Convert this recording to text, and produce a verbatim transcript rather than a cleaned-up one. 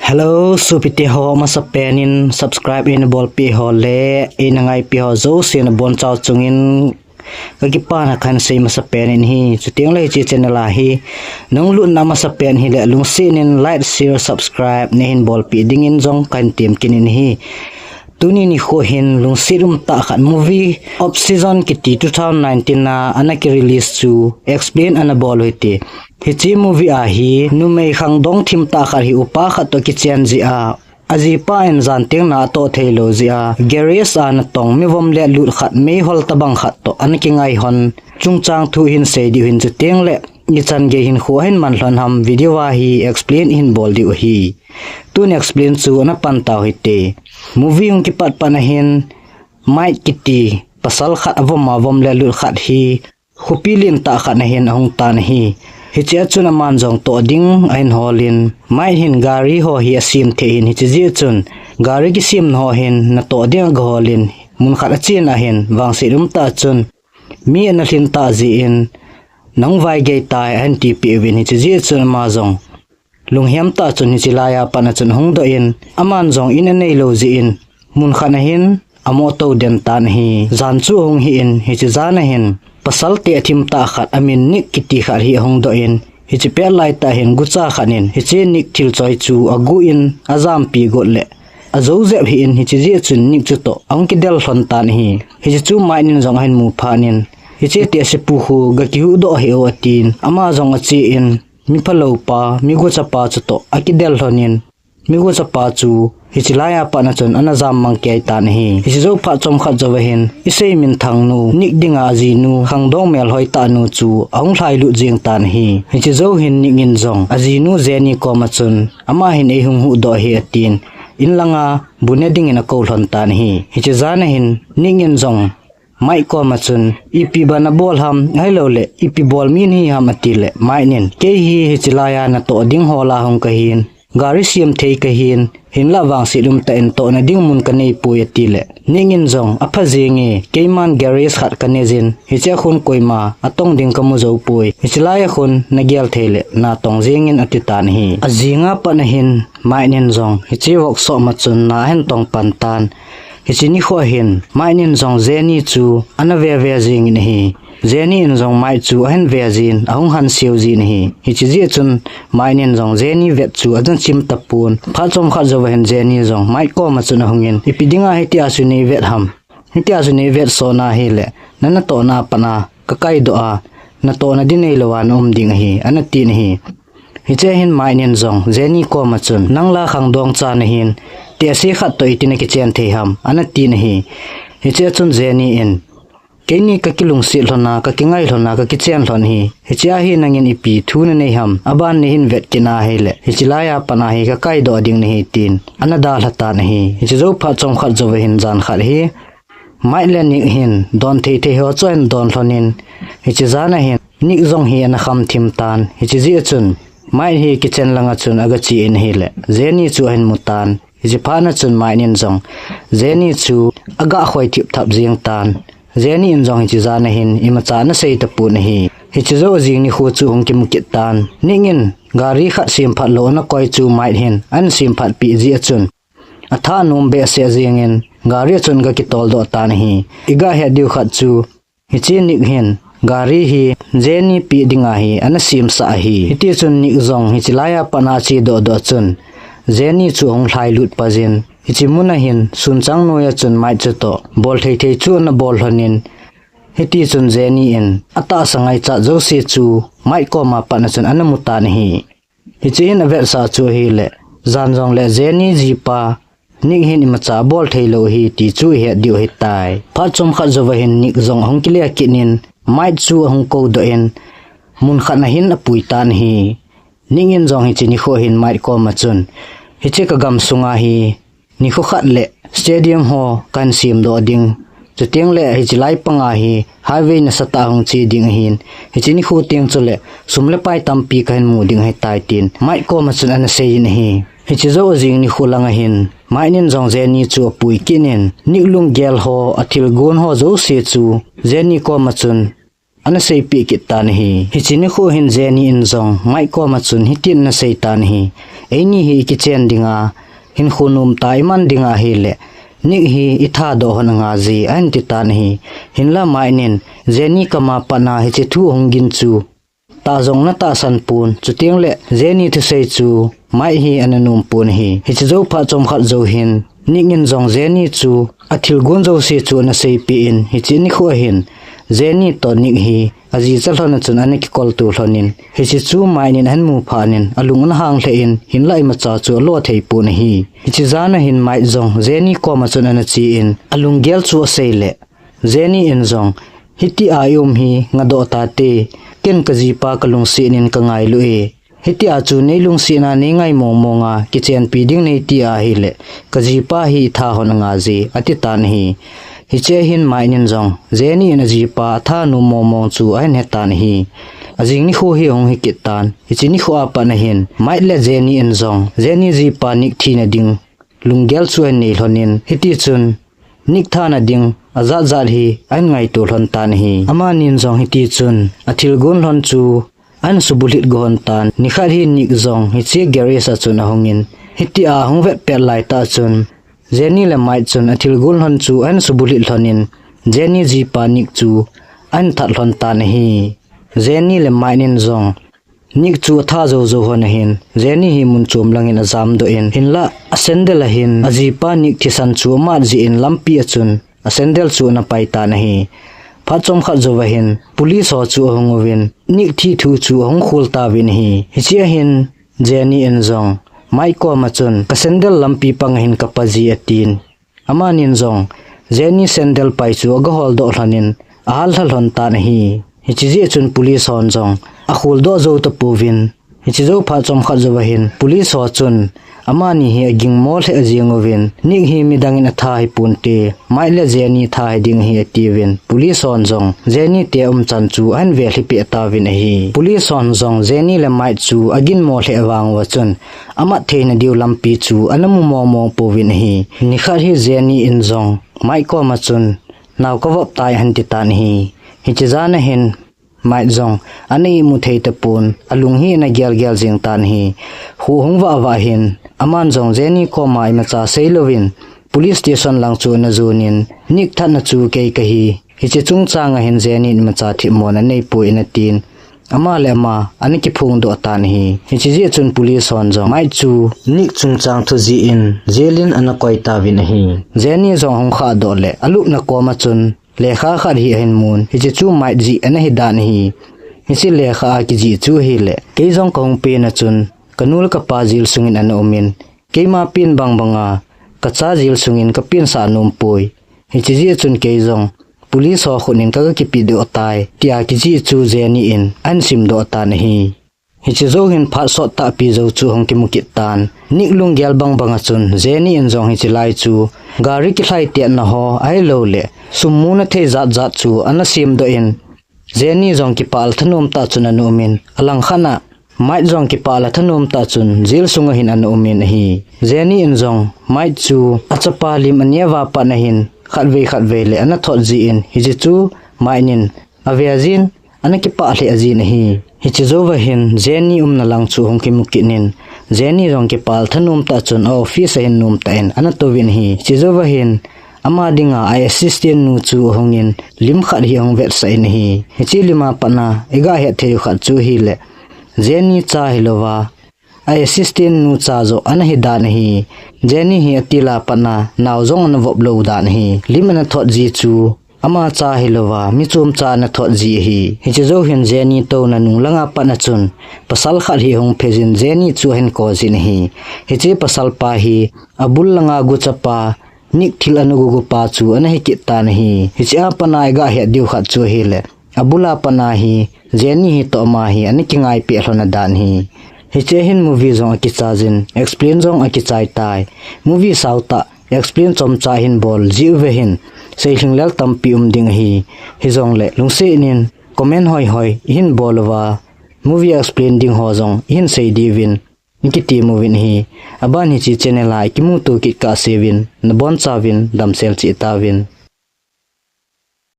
Hello, sopite ho, masapen in subscribe eina bolpeh ho le eina ngaipeh ho jouse nabonchauva chungin kakipana kahin sei masapen in ahi. Chuteng le hiche channel a hi nahung lutna masapen hile lungset in like, share, subscribe neihin bolpeh dingin jong kahin temkit in ahi. Tuni nikho hin lungset umtah khat movie Off Season kiti two thousand nineteen a ana kirelease chu explain ana bol u hite. Hiche movie a hi numei khangdong thimtah khat hi upa khat toh kichen jeh a, ajipa in janteng na atoh theilou jeh a garage a natong mi vom le lut khat meihol tobang khat toh ana kingai hon chungchang thu hin sei diu hin chuteng le ichan gei hinkho ahin man lhon ham video a hi explain ihin bol diu ahi. Tun explain chu ana pan tau hite. Movie hung kipat pan a hin Mike kiti pasal khat avom a vom le lut khat hi khopi lentah khat a hin ahung tan ahi. Hiche a chun aman jong toh ding ahin hol in, Mike hin gari ho hi asem thei in, hiche jeh chun gari kisemna ho hin natoh ding agahol in, mun khat achen a hin vangset umtah chun mi ana lhin tah jeh in nahung vaigei tai ahin tipeh uvin, hiche jeh chun ama jong lunghem tah chun hiche laiya pat a chun ahung doh in, aman jong in aneilou jeh in mun khat a hin amoh tou den tan ahi. Jan chu ahung hi in, hiche jan a hin pasal te athimtah khat amin Nick kiti khat hi ahung doh in, hiche pet laitah hin gucha khat in hiche Nick thil choi chu aguh in ajampi got le ajou jep hi in, hiche jeh chun Nick chutoh ahung kidel lhon tan ahi. Hiche chu Mike in jong ahin mu phat in, hiche tehsepu khu gakihuhdoh hih o atin, ama jong ache in, mi phalou pa, mi gucha pa chutoh akidel lhon in, mi gucha pa chu hiche laiya pat a chun ana jammang kei tan ahi. Hiche jou phat chomkhat jouva hin isei minthang nu, Nick dinga ajinu khangdong melhoi tah nu chu ahung lhailut jeng tan ahi. Hiche jou hin Nick in jong ajinu Jenny koma chun, ama hin eihung huhdoh hih atin, in langa bu ne dingin akou lhon tan ahi. Hiche jan a hin Nick in jong Mike koma chun, ipi ban abol ham, ahilouleh ipi bol mi nahi ham, atile Mike in, kei hi hiche laiya natoh ding ho lah a hung kahin, gari sem thei kahin, hinlah vangset umtah in tohna ding mun kaneipoi, atile Nick in jong, apha jenge, keiman garage khat kanei jin, hiche a khun koima atong ding kamu joupoi, hiche laiya khun nagel thei le natong jengin, ati tan ahi. Ajing a pat a hin Mike in jong hiche workshop ma chun na ahin tong pan tan. Hiche nikho hin Mike in jong Jenny chu ana ve ve jingin ahi. Jenny in jong Mike chu ahin ve jin, ahung hanseu jin ahi. Hiche jeh chun Mike in jong Jenny vet chu ana chim tapon. Phat chomkhat jouva hin Jenny jong Mike koma chun ahungin, ipi dinga hitia chu nei vet ham, hitia chu nei vetsah na hile, na natohna a pat a kakaidoh a, natohna ding neilou a naum ding ahi, ana tin ahi. Hiche a hin Mike in jong Jenny koma chun, nang la khangdong cha nahin, tehse khat toh iti nakichen thei ham, ana tin ahi. Hiche a chun Jenny in, keini kakilungset lhon a, kakingai lhon a, kakichen lhon ahi. Hiche a hi nangin ipi thu nanei ham, aban neihin vet kit na hile, hiche laiya pat a hi kakaidoh ding nahi, tin ana dalha tan ahi. Hiche jou phat chomkhat jouva hin jan khat hi Mike le Nick hin don thei thei ho chu ahin don lhon in, hiche jan a hin Nick jong hi ana kham thim tan. Hiche jeh a chun Mike hi kitchen langa chun agache in ahile, Jenny chu ahin mu tan. Hiche phat a chun Mike in jong Jenny chu aga khoi thip thap jeng tan. Jenny in jong hiche jan a hin imacha ana sei tapon ahi. Hiche jou jing nikho chu ahung kimu kit tan. Nick in gari khat sem phat lou ana koi chu Mike hin ana sem phat peh jeh a chun, atha nom behseh jingin gari a chun aga kitol doh tan ahi. Iga het diu khat chu, hiche Nick hin gari hi Jenny peh dinga hi ana semsah ahi. Hiti chun Nick jong hiche laiya pat a ache doh doh chun Jenny chu ahung lhailut pajin, hiche mun a hin sunchang noiya chun Mike chutoh bol thei thei chu ana bol lhon in, hiti chun Jenny in atahsa ngaichat jouse chu Mike koma pat a chun ana mu tan ahi. Hiche hin avetsah chu ahile, jan jongle Jenny jipa Nick hin imacha abol theilou ahi ti chu ihet diu ahitai. Phat chomkhat jouva hin Nick jong ahung kile kit in, Mike chu ahung koudoh in, mun khat a hin apui tan ahi. Nick in jong hiche nikho hin Mike koma chun, hiche kagam sunga hi nikho khat le stadium ho kahin semdoh ding. Chuteng le hiche lai panga hi highway nasatah a hung che ding ahin, hiche nikho teng chule sum le pai tampi kahin mu ding ahitai, tin Mike koma chun ana sei in ahi. Hiche jou jing nikho langa hin Mike in jong Jenny chu apui kit in, Nick lunggel ho, athilgon ho jouse chu Jenny koma chun ana seipeh kit tan ahi. Hiche nikho hin Jenny in jong Mike koma chun hitin ana sei tan ahi. Eini hi ikichen dinga, hinkho nomtah iman dinga ahile, Nick hi ithadoh lhon anga ji, ahin titan ahi. Hinlah Mike nin, Jenny kama patna hiche thu ahung gin chu tah jong ana tahsan pon, chuteng le Jenny thusei chu Mike hi ana nom pon ahi. Hiche jou phat chomkhat jou hin, Nick in jong Jenny chu athilgon jouse chu ana seipeh in, hiche nikho ahin, Jenny toh Nick hi ajicha lhon a chun ana kikoltou lhon in, hiche chu Mike nin ahin mu phat in, alung ana hang lheh in, hinlah imacha chu alo thei pon ahi. Hiche jan ahin Mike jong Jenny koma chun ana che in, alunggel chu asei le, Jenny in jong, Hitia i um hi ngadoh tate, ken kajipa kalungset in kangailu e. Hitia chu neilungsetna neingai mong mong a, kichenpi ding neiti ahile, kajipa hi itha lhon anga ji, ati tan ahi. Hiche hin Mike nin jong, Jenny in ajipa atha nom mong mong chu ahin he tan ahi. Ajing nikho hi ahung hi kit tan, hiche nikho a pat ahin, Mike le Jenny in jong, Jenny jipa Nick thina ding lunggel chu ahin nei lhon in, hiti chun, Nick thana ding ajat jat hi ahin ngaito lhon tan ahi. Amanin jong hiti chun athilgon lhon chu ahin subulhit go lhon tan. Nikhat hi Nick jong hiche garage a chun ahung in, hitia ahung vet pet laitah chun Jenny le Mike chun athilgon lhon chu ahin subulhit lhon in, Jenny jipa Nick chu ahin that lhon tan ahi. Jenny le Mike nin jong Nick chu atha jou jou lhon ahin, Jenny hi mun chom langin ajamdoh in, hinlah asandal ahin, ajipa Nick thisan chu amat jeh in lampi a chun asandal chu ana pai tan ahi. Phat chomkhat jou ahin, police ho chu ahung uvin, Nick thi thu chu ahung khol tauvin ahi. Hiche ahin, Jenny in jong, Mike koma chun, kasandal lampi panga hin kapa ji atin. Amanin jong, Jenny sandal pai chu aga holdoh lhon in, ahal lha lhon tan ahi. Hiche jeh chun police hon jong, akhol doh jou tapouvin. Hiche jou phat chomkhat jou ahin, police ho chun, amani hi aging mo lheh jeng uvin, Nick hi midang in atha hi ponte, Mike le Jenny tha hi ding ahi atiuvin, police hon jong, Jenny te umchan chu ahin vel hi peh tauvin ahi. Police hon jong, Jenny le Mike chu agin mo lheh vang uva chun, amat theina diu lampi chu ana mu mong mong pouvin ahi. Nikhat hi Jenny in jong Mike koma chun, nao kavop tai ahin ti tan ahi. Hiche jan ahin Mike jong ana imu thei tapon, alung hi ana gel gel jeng tan ahi. Kho hung vah vah hin, aman jong Jenny koma imacha seilouvin, police station lang chu ana jon in, Nick thatna chu kei kahi. Hiche chungchang ahin Jenny in imacha themmo anei poi atin. Ama le ama, ana kiphongdoh tan ahi. Hiche jeh chun police hon jong, Mike chu Nick chungchang thu jih in, jail in ana koi tauvin ahi. Jenny jong ahung khahdoh le, alupna koma chun, lekha khat hi ahin mun, hiche chu Mike jih ana hi dan ahi. Hiche lekha a kijih chu ahile, kei jong kahung pen a chun, kanu le kapa jail sungin ana umin, keima pen bang banga, kacha jail sungin kapensah nom poi. Hiche jeh chun kei jong, police ho khut in kaga kipedoh tai, tia kijih chu Jenny in ahin simdoh tan ahi. Hiche jou hin phat sot tahpi jou chu ahung kimu kit tan. Nick lunggel bang banga chun, Jenny in jong hiche lai chu, gari kilhai tetna ho, ahilou le, sum muna thei jat jat chu ana semdoh in, Jenny jong kipah le thanom tah chun ana umin, alangkhat a, Mike jong kipah le thanom tah chun, jail sunga hin ana umin ahi. Jenny in jong, Mike chu, achapa lim aneh uva pat ahin, khatvei khatvei le ana thot jin, hiche chu, Mike nin, ave jin, ana kipah lheh jin ahi. Hiche jouva hin, Jenny umna lang chu ahung kimu kit in, Jenny jong kipah le thanom tah chun, a office a hin nomtah in, ana touvin ahi. Hiche jouva hin, ama dinga a assistant nu chu ahungin, lim khat hi ahung vetsah in ahi. Hiche lima pat a, iga het thei u khat chu ahile, Jenny cha hilouva, a assistant nu cha joh ana hi dan ahi. Jenny hi atil a pat a, nao jong ana vop lou dan ahi. Lim ana thot ji chu, ama cha hilouva, mi chom cha ana thot ji ahi. Hiche jou hin Jenny touna nung langa pat a chun, pasal khat hi ahung phe jin Jenny chu ahin kou jin ahi. Hiche pasal pa hi, abul langa gucha pa, Nick thil ana gugu pa chu ana hi kit tan ahi. Hiche a pat a iga het diu khat chu ahile, abul a pat a hi, Jenny hi toh ama hi ana kingai peh lhon a dan ahi. Hiche hin movie jong akicha jin, explain jong akichai tai. Movie sao tah, explain chomcha hin bol ji uve hin, seilhinglel tampi um ding ahi. Hijongle, lungset in, comment hoi hoi, ihin bol uva, movie explain ding ho jong, ihin sei diuvin, ikiti uvin ahi. Aban hiche channel a ikimuto kit kahseuvin, nabonchauvin, damsel cheh tauvin.